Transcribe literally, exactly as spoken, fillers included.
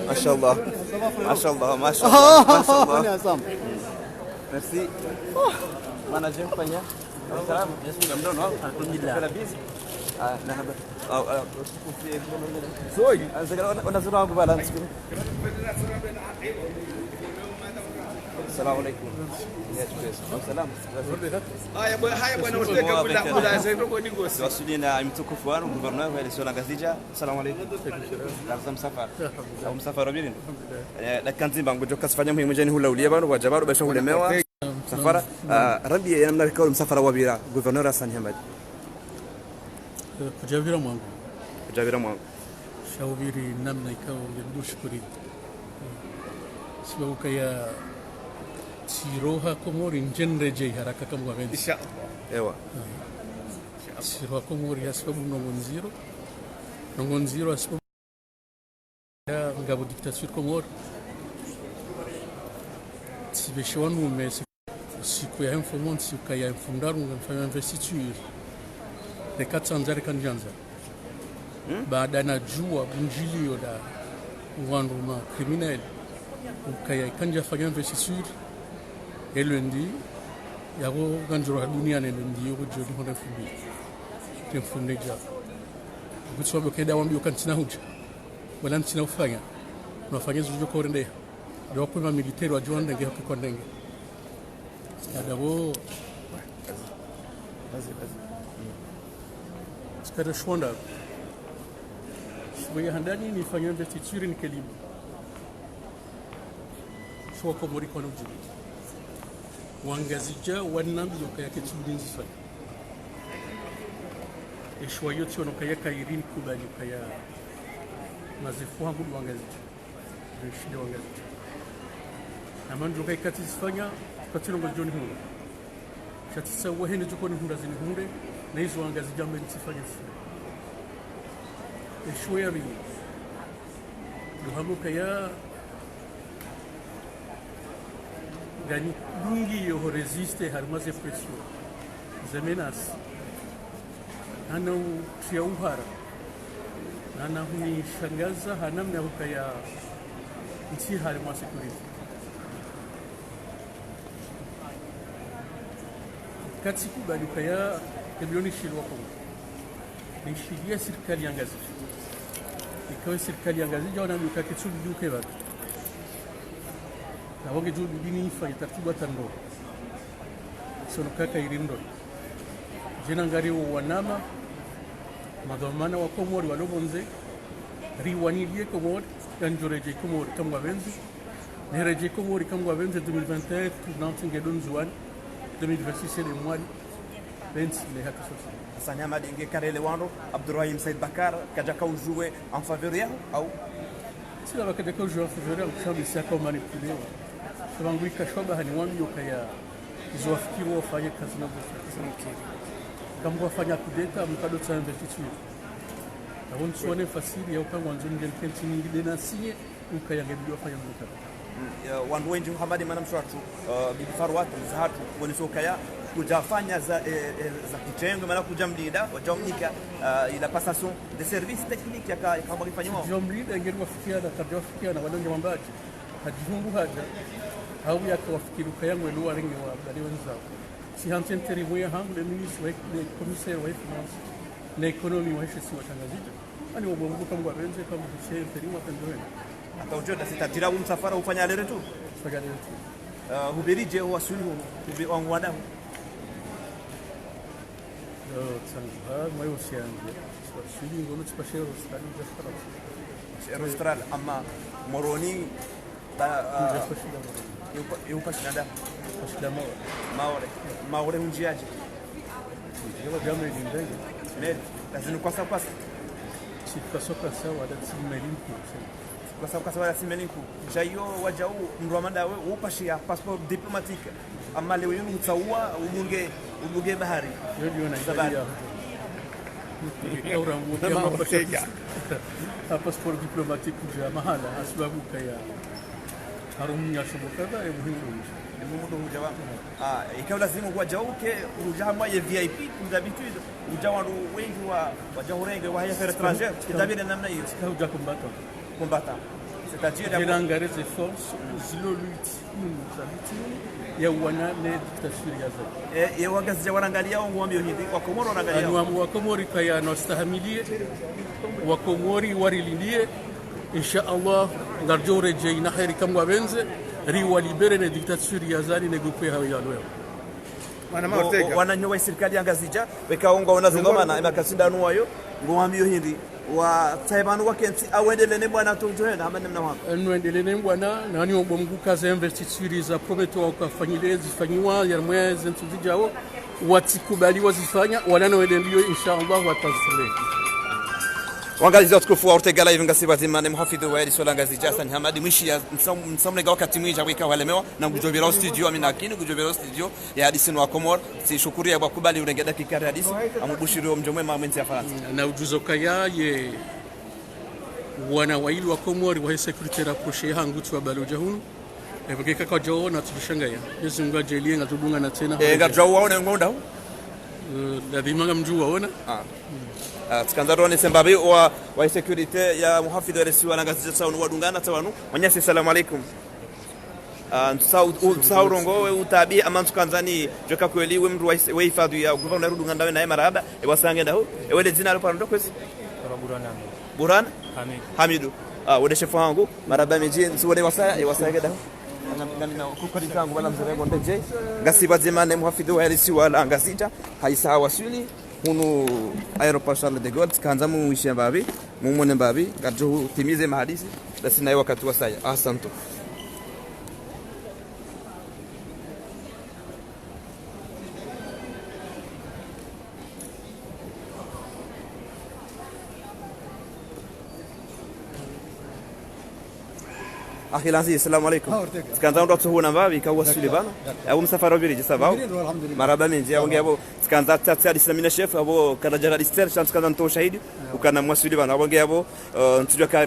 Mashallah. Mashallah, mashallah, mashallah. Merci. Manager, fanya. Salam. Alhamdulillah. Alhamdulillah. Ah, marhaba. Ah, ah, sorry. Ah, zagara, ona, ona zura wangu balance. Assalamu alaikum. Yes, yes. Salam. Haya bwana, haya bwana, uteka kula, kula, zagara kwa nigosi. Tuwasiliana na mtukufu wanu, gouverneur wa élection la Ngazidja. Assalamu alaikum. Alaikum salam. Kaza msafara. Alhamdulillah. Au msafara wa birini. Alhamdulillah. Eh, dakika ndzima, ngudjo kasifanya muhimu djeni hula uliya pvanu, wadja pvanu, basha hulemewa. Msafara, ah, rambiye ye namna rikao msafara wapvira, gouverneur Hassan Hamadi. Eh, kudjapvira mwangu. Kudjapvira mwangu. Sha upviri namna ikao nge mdu shukuri. Sibabu kaya tsiroha Komori ndjeni redjeyi haraka kamwe wapvendze. Insha Allah. Ewa. Tsiroha Komori hasibabu ndrongoo ndziro. Ndrongoo ndziro hasibabu ya ngapvo dictature Komori. Tsipveshe wanu mese siku ya mfumontsi ukaya mfumoraru ngamfanya investiture. Reka tsandza, reka ndjandza. Hmm? Baada nadjua bundjilio la wandru ma criminel. Ukaya ikandja fanya investiture. Elo ndi, yapvo ngandjiro ha dunia nende ndiyo kudjo ni honda mfumbili. Te mfunde dja. Kutsi wapvo keda wambiyo kantsina hudja. Wala ntsina ufanya. Nafanya zudjo korendeha. Ndo wakwe ma militaire wadjo wandenge, haki kwa ndenge. Yadapvo. Tsikata shonda. Shwe ya handani nifanya investiture nike libre. Shwa Komori kwa nujiri. Wangazidja wanambiyo kaya ketsi budi nzifanya. Eshwa yontsi wano kaya kayiri nikubali kaya mazefu hangu ni Wangazidja. Nishinde Wangazidja. Na mana ndjo kaya katsi zifanya, katsi ndrongoo djo nihundra. Sha tsisa wahene djo ko nihundra zinihundre, na izo Wangazidja mbe nitsifanya zifanya. Eshwa ya pvili. Ndo hamba kaya ngani dungi yo ho résister harimwa ze pression, ze menace. Hana utriya uhara. Hana hunishangaza, hana mna hukaya ntsi harimwa sécurité. Katsi kubali kaya kebiyoni shilwa Kongo. Nishiliya sirikali ya Ngazidja. Ikawe sirikali ya Ngazidja wanambiyo kaya ketsi budi uke pvanu. Na wange djo bidi nifanye taratibu hata ndo. Sono kaka iri ndo. Djena ngari wo wanama, madhwamana wa Komori walo pvondze, riwaniliye Komori, yandjo redjeyi Komori kamwe wapvendze, ne redjeyi Komori kamwe wapvendze deux mille vingt et un, tu nanti nge ndo Ndzuwani, deux mille vingt-six ele mwali, pvendze le hatu sosi. Hassan Hamadi nge karele wandru, Abdourahim Said Bacar, kadjaka udjuwe en faveur yaho, au? Tsila pvakadjaka udjuwe en faveur yaho, kushabi siyaka umanipulewa. Sababu ikashwa pvahanu wambiyo kaya, izo wafikiri wafanye kazi na bofa. Kamwe wafanya kudeta, mkado tsa investiture. Yapvo ntsuwone fasiri ya uka ngwandzo mdjeni kentsi nyingi dena sinye, ukaya nge bidi wafanya mkado. Mm, ya, wandru wendji Hamadi mana msho watru, eh, bibi Farwat, za hatru, wonesa ukaya, kudjafanya za, eh, eh, za kitengo, mana kudjamlinda, wadjamnika, eh, ila passation de service technique yaka, yaka mwakifanyiwa. Kudjamlinda, ngeri wafikiana, kadja wafikiana, wala nge wambadji. Hadjihundru hadja, hau yaka wafikiri ukaya ngwelo warenge wabali wendzawo. Si hantsi intérim ya hangu le ministre wa, le commissaire wa finance, na économie wa she isiwa sha Ngazidja. Ani wabongo kamwe wapvendze kamwe she intérim wa pvendze wena. Hata udjo da, c'est-à-dire wo msafara ufanya aller-retour? Ufanya aller-retour. Ah, hupviri dje waswili hu, hupvi wangu wadahu. Yo, tsangu ha, mwayo siange. Waswili ngono tsipashe Air Austral, udja Farantsa. Air Austral, ama Moroni, ba, ah, udja Farantsa. Yo pa, yo pa shinada. Farantsa Maore. Maore. Maore undjiadje? Yo, djamwe ni ndege. Meli, lazima kwasa kwasa. Si kwasa kwasa, wada tsi meli nkuu. Kwasa kwasa wada tsi meli nkuu. Djayo wadjau, mdru wa manda we, upashiya passeport diplomatique. Ama leo yinu utsawa, udunge, udunge bahari. Yo, yo, na safari. Italia. Ikaura mu, Mama, ya, Ortega. Ha passeport diplomatique kudja mahala, hasibabu kaya. Harumwa nyasho mkada, ya muhimu. Ni muhimu ndo hudja wa. Ah, ika lazimu wadjauke, hudja hamwa ye V I P, comme d'habitude, hudja wandru wendji wa, wadja hurenge, wa affaires étrangères, ika, ika, itabidi namna iyo. Ika hudja combattant. Combattant. C'est-à-dire, djela ngare ze force, zilo lutte, mm, za lutte, ya wana ne dictature ya Azali. Eh, ye wangazidja warangaliya, ngwambiyo hindri, wakomori warangaliya. Anu wamu wakomori kaya na wastahamiliye, wakomori warilindiye, insha Allah, ngaridjo redjeyi na heri kamwe wapvendze, riwalibere ne dictature ya Azali ne groupe yahawo ya leo. Wana Ngo, Ortega. Wananyo wa sirikali ya Ngazidja, weka ngwaona zilo mana, ema kasinda anu wayo, ngwambiyo hindri, wa tsahe pvanu wakentsi, awendelee ne bwana tu djohenda, hama ne mna wamba. Nwendelee ne bwana, nani ombo mngu kaze investiture za promettre wakafanyile, zifanyiwa, ya mwezi ntsu zidjao, watsikubali wazifanya, wala nwendelee, insha Allah, watazifanya. Wangalizi watukufu wa Ortega Live, ngasi pvadzima ne muhafidhu wa yali swala Ngazidja Hassan Hamadi, mwishi ya msam-, msamlenga wakati mwinji weka walemewa, na ngudjopvira o studio, amina akini, ngudjopvira o studio, ya hadisi no wakomori, tsi shukuru ya wakubali urenge dakika ya hadisi, amubushiri omdjo mwema mwendze ya Farantsa. Na udjuzo kaya ye wana waili wakomori wa sécurité rapprochée ya hangu tu wa baloja hunu. Epvo keka kwadjaona tsushangaya. Yezi ngwadjeliye ngatudungana tsena. Eh, ngadjao waona ngonda hu? Eh, lazima ngamdjo waona. Ah. Ah, tsikandza rone sembapvi wa, wa sécurité ya muhafidhu wa lesiwa la Ngazidja tsawanu wadungana tsawanu. Mwananyasi, salamu alaikum. Ah, ntsa u-, u-, ntsa urongowe utabi, ama ntsukandzani, djoka kweli we mndru wa his-, we hifadhu ya gouverneur udungana ndawe naye marahaba, e wasaya nge ndahu, e wele dzina lo paro ndo kwezi? Burhan Hamidu. Burhan? Hamidu. Hamidu. Ah, wele shefu hangu, marahaba mendji, ntsu wele wasaya, e wasaya nge ndahu. Ngami, ngami na kukari zangu, bala mzere ngo ndedje. Ngasi pvadzima ne muhafidhu wa lesiwa la Ngazidja, hayisa waswili. Hunu aéroport Charles de Gaulle, tsikandza mumwishe mbapvi, mumone mbapvi, ngadjo hutimize mahadisi, basi naye wakati wasaya. Ahsantu. Akhi Lanzi, salamu alaikum. Ah, Ortega. Tsikandza ndo tsuhuna mbapvi, ka waswili pvanu. D'accord. Apvo msafara ubiri, djisa pvao. Ubiri ndo, alhamdulillah. Marahaba mendji, apvo nge apvo. Tsikandza tsatsi hadisi na mina shefu, apvo kana djaka hadisi tsena, tsikandza nto shahidi, ukana mwaswili pvanu, apvo nge apvo, eh, ntsudjua kari.